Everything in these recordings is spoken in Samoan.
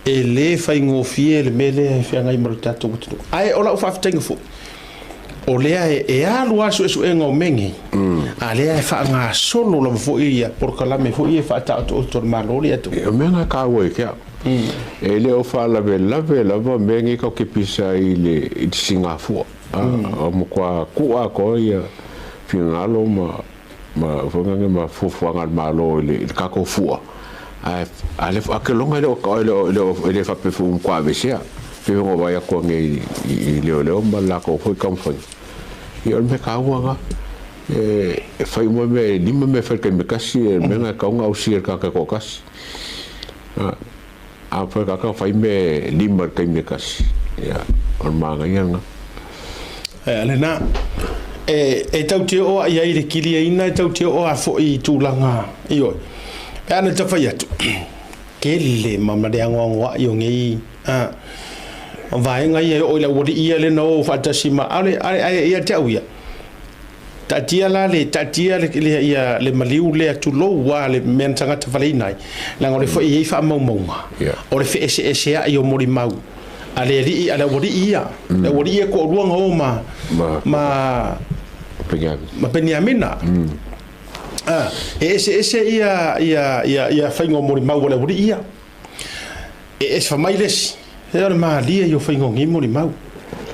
E lē faigofie le mea lea e feagai ma lo tatou atunuu. Ae o lau faafetaiga foi, o lea e alu lava suesuega o mea nei, a lea e faagasolo lava foi ia polokalame foi ia faataotooto a le Malo le atunuu. O mea na e taua ia te au. E le o faalavelave lava mea nei tatou te pisa i le sigafua. O matua tuu atoa ia finagalo ma foi lea ma fuafuaga a le Malo i le tatou fua, ae a le akeloga e le o e le o e le faapea foi ua matua aveesea. Pei ona ou vaai atu nei i leoleo ma le latou foi taumafaiga. Ia o le mea taua lena, e fai uma mea, e 5 mea e fai i le taimi e tasi, o le mea lena e tatau ona ausia e le tagata e toatasi. A fai e tagata fai mea e 5 i le taimi e tasi, ia o le manaia lena. Ea lena. E tau te oo i ai le kiliaina, e tau te oo a foi i tulaga, ioe. Pe ana te whai atu, tele ma ma le angoangoa'i o nei, a, vaega ia e oo i le auali'i ia lena o faatasi ma, ale, ale, ai, ia te au ia, Taatia la le, taatia le, le, ia, le maliu lea, tulou lava le mea na tagata valeina ai, leaga o lea foi e i ai faamaumauga, o le feeseeseai o molimau a le alii, a le aualii ia, le aualii ia e toalua na o ma, ma, ma Peniamina. A, e eseese ia, ia, ia, ia faiga o molimau a le aualii ia. E ese mai le isi, e o le malie i o faiga o nei molimau.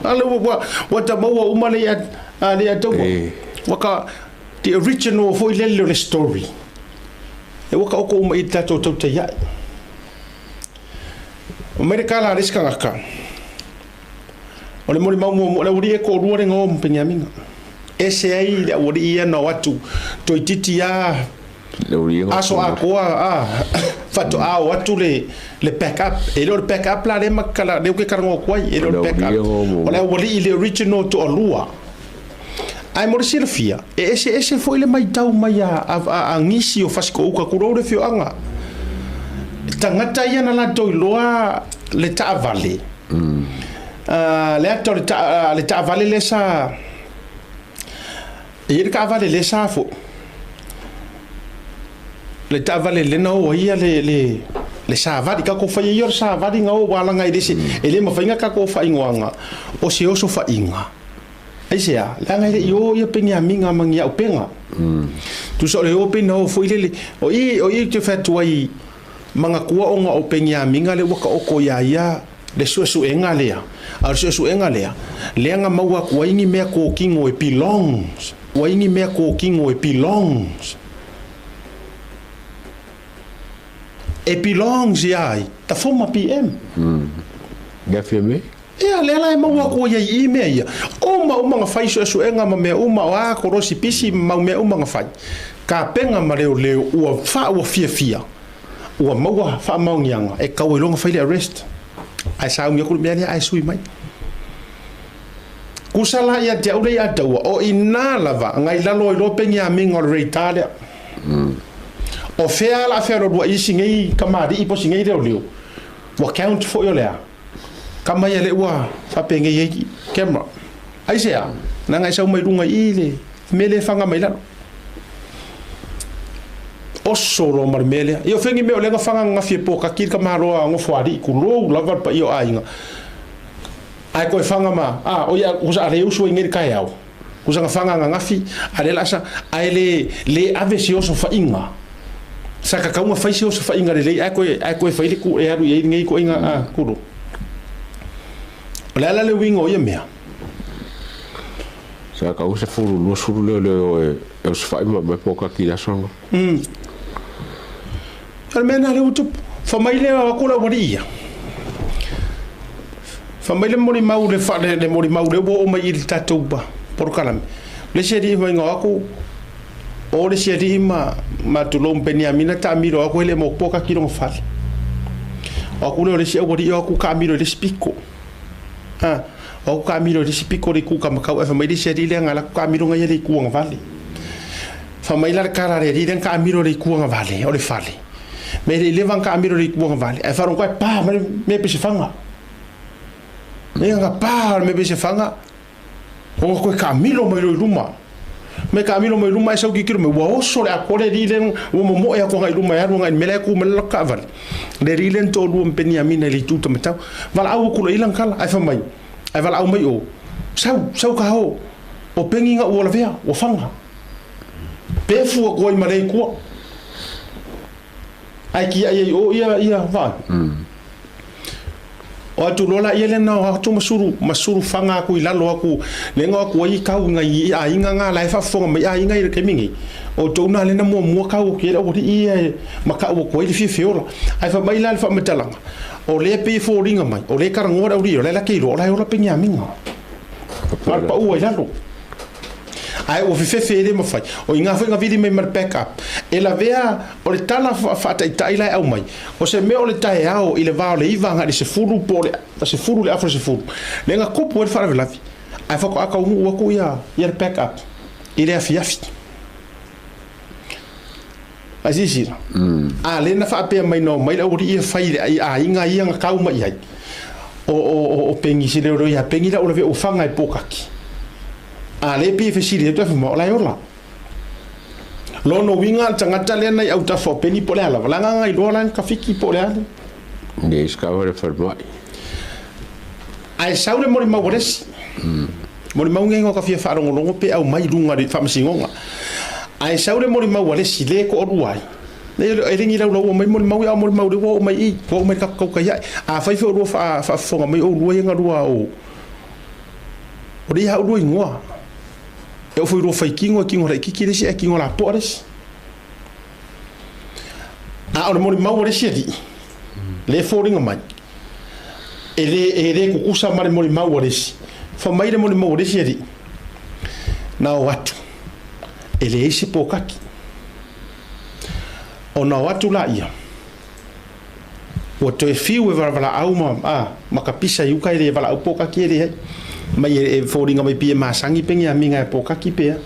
A le ua, ua ta maua uma le ia, a le ia taua. Ua ka, the original foi lele o le story. E ua ka oko uma i tatou tautai ai. O mai le kala a le isi tagata. O le molimau muamua, o le aualii e toalua le igoa o Peniamina. Ese ai le aualii ia na o atu toeitiiti lava aso atoa a faatoa o atu le back up. E le o le back up la lea ou te talanoa atu ai, e le o le back up. O le aualii le original toalua. Ae mo le silafia, e eseese foi le matau mai a nisi o Fasitoouta tulou le afioaga. Tagata ia na latou iloa le taavale, le ata o le taavale lea sa, e i ai le taavale lea sa foi, le taavale lea na o ai ia le savali, tatou faia ia o le savali na o aua leaga e le se, e le mafai ona tatou faaigoaina o se osofaiga. Aisea? Leaga e le i o ia Peniamina ma ni auupega. Tusa o le o pei na o foi lele. O i, o i ou te fai atu ai, manatua ona o Peniamina lea ua taoto ia ia le suesuega lea. A o le suesuega lea, lea na maua atu ai ni mea totino e belongs, ai ni mea totino e belongs, e belongs ia ai, the former PM. Ia Fiame? Ia, lea la e maua atu ai i i mea ia. Uma uma na fai suesuega ma mea uma, o a kolosi pisi ma mau mea uma na fai. Kapena ma leoleo ua fa ua fiafia, ua maua faamaoniaga e tau ai loa ona fai le arrest. Ae sauni atu le mea lea ae sui mai. Kusa la ia te au le ia taua, o ina lava na i lalo ai loa Peniamina o le radar lea. O fea la fealualuai i si nei kamali'i po o si nei leoleo, ua count foi o le a? Kama ia lea ua faapenei ai camera. Aisea? Leaga e sau mai luga i i le mea lea e faga mai lalo. Oso loa ma le mea lea. Ia o fea ni mea o lea na faga ananafi e pōkaki le tamaloa a Nofoalii, tulou lava le paia o aiga. Ae toe faga ma, a, o ia, kusa a le usu ai nei le taeao. Kusa na faga ananafi, a lea la sa, ae le, le ave se osofaiga. Sa tatau ona fai se osofaiga lelei ae toe, ae toe fai le ku e alu i ai lenei ituaiga a kulu. O le a la le uiga o ia mea? Sa tatau se fulu, 20 leoleo e osofai ma aumai pōkaki i le aso lena. O le mea lena lea ua tupu. Fai mai lea o atu le aualii ia. Fai mai le molimau le, fa, le, le molimau lea ua oo mai i le tatou polokalame. Le isi alii mai o atu o le isi alii ma ma tulou ma Peniamina taamilo atu ele mo poka ki longa fale. O atu lea o le isi aualii o atu taamilo i le isi piko. Ha, o atu taamilo i le isi piko le itu kamakau ae fai mai le isi alii lea na alu atu taamilo ngai le itu agavale. Fai mai la le tala a le alii lea na taamilo i le itu agavale o le fale. Me le i leva ona taamilo i le itu agavale ae faalogo atu pa mai le mea pei se faga. Mea na pa le mea pei se faga, ona toe taamilo mai loa i luma. Mai taamilo mai luma ae sau tilotilo mai, ua oso le atoa le alii lea ua momoe atu agai i luma e alu agai i le mea la e tu mai ai le latou taavale. Le alii lea na toalua ma Peniamina i le itu taumatau. Valaau atu loa i ai lana tala, ae fai mai, Ae valaau mai o, Sau, sau ka o, o Peni na ua lavea, ua faga. Pefu atu ai ma le i tua. Ae tiai ai o ia, ia, vaai. O atu loa laia lea na o atu ma sulu, ma sulu faga atu i lalo atu, lea na o atu ai kau i nai aiga na la e faafofoga mai aiga i le taimi nei. O outou na lea na muamua kau atu i ai le aualii ia e matau atu ai le fiafia ola. Ae fai mai la le faamatalaga, o lea e pei e foliga mai, o lea e talanoa le aualii o la e lake iloa, o la e ola Peniamina. Na o le pau ai lalo. Ae ua fefefe e le mafai. O i ina foi na vili mai ma le back up. E lavea, o le tala faataitai la e aumai, o se mea o le taeao i le va o le 9 agai i le 10 po o le 10 i le afa o le 10, lea na tupu ai le faalavelave, ae faatoa taunuu atu ia le back up i le afiafi. Ae silasila, a lea na faapea mai na omai le aualii ia fai i aiga ia na tau mai i ai. O Peni se leoleo ia Peni la ua lavea ua faga e pōkaki. A lea pei e fesili atu ai fai mai o la e ola. Lona uiga le tagata lea na i autafa o Peni po o le a lava, leaga na iloa la e tafiki po o le a le. Nei sikawa le falemai. Ae sau le molimau a le isi. Molimau nei ka fia faalogologo pe aumai i luga o le faamasinoga. Ae sau le molimau a le isi le toalua ai. E le ni laulaua mai molimau ia, a o molimau lea ua oo mai i i, ua oo mai i le tatou tautai ae. Afai foi o lua faafofoga mai oulua ia na lua o, o lea ia oulua igoa. E oo foi i lua faitino, e tino laitiiti le isi ae tino lapoa le isi. A o le molimau a le isi alii, lea e foliga mai, e le, e le tutusa ma le molimau a le isi. Fai mai le molimau a le isi alii, na o atu, e leai se pōkaki. Ona o atu laia, ua toe fiu e valavalaau ma, a, ma ka pisa i uka e le valaau pōkaki e leai. Mai e, e foliga mai pei e masani Peniamina e pōkaki pe a.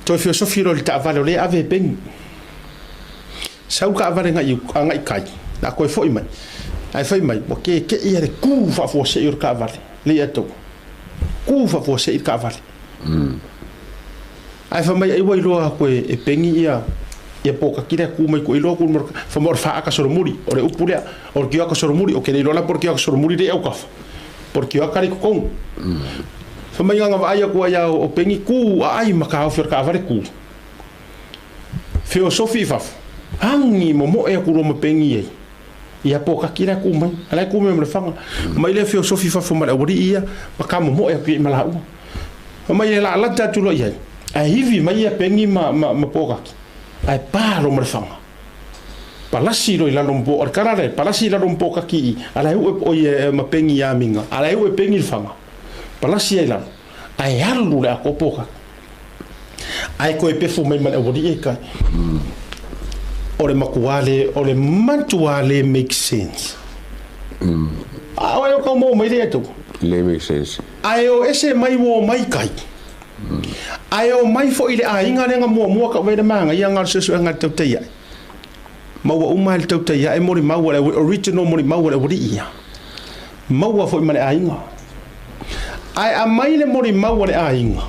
Toe feosofi loa i le taavale o lea e ave e Peni. Sau taavale agai agai kai, la toe foi mai. Ae fai mai, ua keke'i le ku faafuasei o le taavale, le ia tou. Ku faafuasei le taavale. Ae fai mai, ai ua iloa atu e Peni ia ia pōkaki lea ku mai koe iloa ku fai mai o le faaka solomuli, o le upu lea, o le kioaka solomuli, o ke le iloa la po o le kioaka solomuli le i autafa, po o le kioaka le i totonu. Fai mai na vaai atu ai o Peni ku aai ma taofi o le taavale ku. Feosofi i fafo, agi momoe atu loa ma Peni ai. Ia pōkaki la ku mai, ala ku mai ma le faga. Mai lea feosofi i fafo ma le aualii ia, ma ka momoe atu i ai ma laua. Fai mai e laalata atu loa i ai, ae ivi mai ia Peni ma, ma, ma pōkaki, ae pa loa ma le faga. Palasi loa i lalo ma pō, o le tala lea, palasi i lalo ma pōkaki i, ala e ue oi e, ma Peni ia Amiga, ala e ue Peni le faga. Palasi ai i lalo, ae alu le atoa pōkaki. Ae koe pefu mai ma le aualii e kai. O le matua le, o le matua le make sense. A o e o kau mo mai le atu. Le make sense. Ae o ese mai ua o mai kai. Ae o mai foi le aiga lea na muamua ka wai le māngaia ngā o le suesuega le tautai ae. Maua uma le tautai ae molimau a le original molimau a le aualii ia. Maua foi ma le aiga. Ae aumai le molimau a le aiga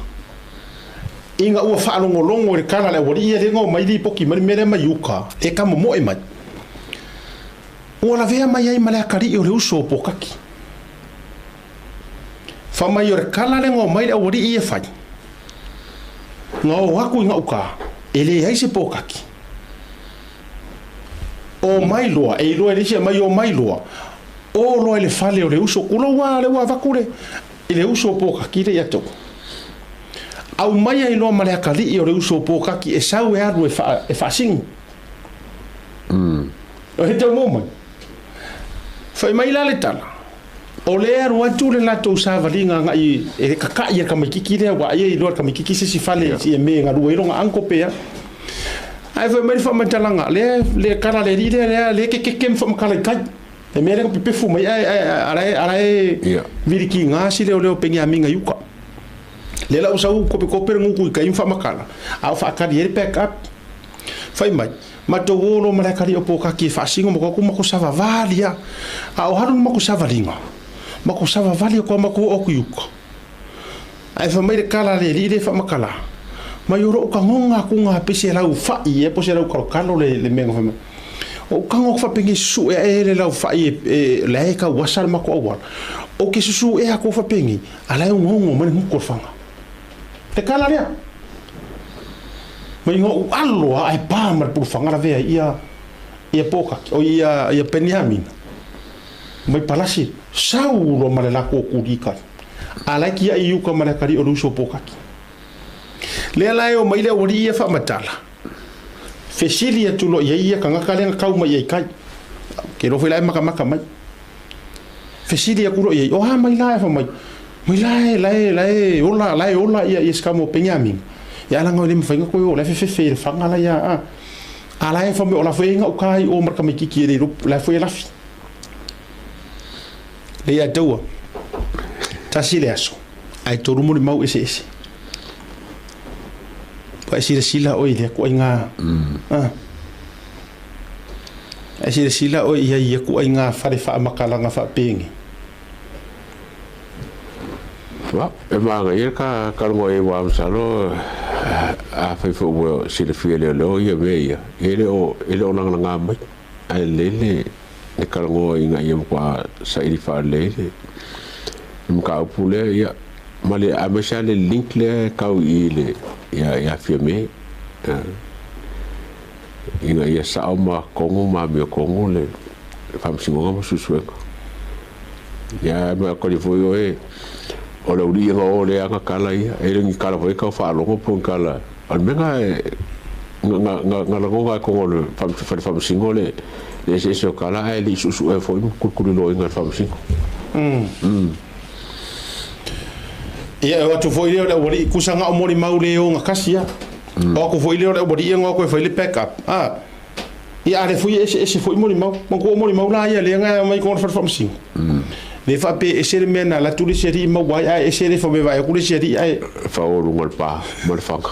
ina ua faalogologo i le tala a le aualii ia lea na omai lipoti mai le mea lea mai uka e ka momoe mai. Ua lavea mai ai ma le atalii o le uso o Pōkaki. Fai mai o le tala lea na omai le aualii e fai, na o atu i gauta e leai se pōkaki. O mai loa, e iloa e le isi mai o mai loa, o loa i le fale o le uso, kulou a le ua avatu le, i le uso o pōkaki le ia tou. Aumai ai loa ma le atalii o le uso o pōkaki e sau e alu e, wha, e whaasinu. O he tau mō mai. Whai mai la le tala, o le alu atu le latou savaliga agai e kaka'i e le tamaititi lea ua ai iloa le tamaititi se isi fale yeah. I me galue ai lona uncle pe a. Ae fai mai le faamatalaga lea le kala le alii lea lea le kekeke ma faamatala i tai. Le mea lea ka pepefu mai ae ae ala e vilikiga si leoleo Peniamina i uka. Lea la ua sau kopekope le gugu i tai ma faamatala a o faatali ai le back up. Fai mai, Matou o loa ma le atalii o Pōkaki e faasino ma ko matou savavali a. A o halu le matou savaliga, matou savavali atu a matou oo atu i uka. Ae fai mai le kala a le alii lea e faamatala mai, o lou tagoga atu ga pei se laufai ea po o se laukalokalo le mea na fai mai. O ou tago atu faapenei susue ae le laufai e la e tau asa le matou auala. Ou te susuea atu faapenei, a la e ogaoga mai le gutu o le faga. Le kala lea. Mai na ou alo lava ae pa ma le pulufaga lavea ai ia ia Pokaki, oi ia ia Peniamina mai Palasi, sau loa ma le latou tuli i tai. A la e tiai i uka ma le atalii o le uso o Pokaki. Lea la e o mai le aualii ia faamatala, fesili atu loa i ai ia tagata lea na tau mai i ai i tai. Ke iloa foi la e matamata mai. Fesili atu loa i ai, o a mai la e fai mai, mai la e, la e, la e ola, la e ola ia, ia si tama o Peniamina. Ia laga e le mafai ona toe o, la e fefefe i le faga la ia, a. A la e fai mai, o la foi e gauta i o ma le tamaititi e le iloa, la foi e lafi. Le ia taua, tasi le aso, ae tolu molimau eseese. Ua e silasila oe i lea ituaiga, a. E silasila oe i ai i ia ituaiga fale faamatalaga faapenei. Ia, e manaia ka talanoa i ai aua masalo afai foi ua silafia e leoleo ia mea ia, e le o e le o lagalaga mai, ae lelei le le talanoa ina ia matua saili faalelei le mataupu lea, ia ma le aemaise lava le link lea e tau i i le ia ia Fiame. Ina ia sao ma tonu ma amiotonu le faamasinoga ma suesuega. Ia ae ma kali foi oe o le auli'i na o lea na tala ia, e le o ni tala foi tau faalogo po o ni tala, o le mea na na lagona ai totonu o le fale faamasino le eseese o tala ae le i suesuea foi ma tulituliloaina e le faamasino. Ia, e o atu foi lea o le aualii, kusa na o molimau le ogatasi lava. O atu foi lea o le aualii ia na o atu e fai le back up. A, ia a lea foi e eseese foi molimau. Manatua o molimau la ia lea na aumai i totonu o le fale faamasino. Le faapea e ese le mea na alu atu le isi alii maua ai, ae ese le fai mai vaai atu le isi alii ae Faauluga le pa ma le faga.